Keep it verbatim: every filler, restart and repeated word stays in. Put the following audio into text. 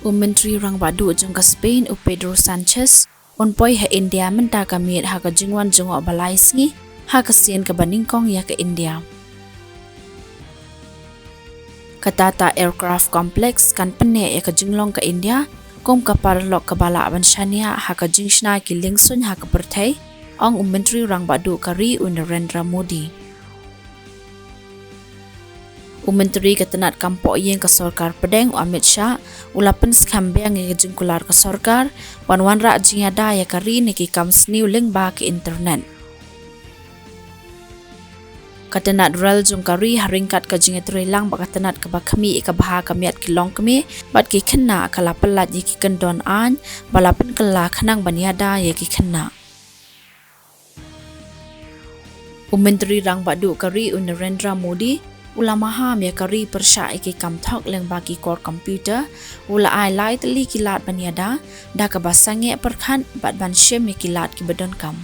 U Myntri Rangbah Duh jong ka Spain, u Pedro Sanchez, un poi ha India mynta ka miet ha ka jingwan jngoh ba lai sngi ha ka sien kaba nyngkong ïa ka India. Ka Tata Aircraft Complex kan pynneh ïa ka jinglong ka India kum ka paralok kaba lah ban shaniah ha ka jingshna ki liengsuiñ ha ka pyrthei, ong u Myntri Rangbah Duh ka ri, u Narendra Modi. U Myntri ka tnat kam poh ïing ka Sorkar Pdeng, u Amit Shah, u la pynskhem biang ïa ka jingkular ka sorkar ban wanrah jingïada ïa ka ri na ki kam sniew lyngba ka internet. Ka tnat rel jong ka ri, ha ryngkat ka jingïatreilang bad ka tnat kaba khmih ïa ka bha ka miat ki longkmie bad ki khynnah, ka la pyllait ïa ki kyndon aiñ ba la pynkylla khnang ban ïada ïa ki khynnah. U Myntri Rangbah Duh ka ri, u Narendra Modi, u la maham ïa ka ri pyrshah ïa ki kam thok lyngba ki kor computer, u la ai lai tylli ki lad ban ïada da kaba sangeh pyrkhat bad ban shim ïa ki lad kiba donkam.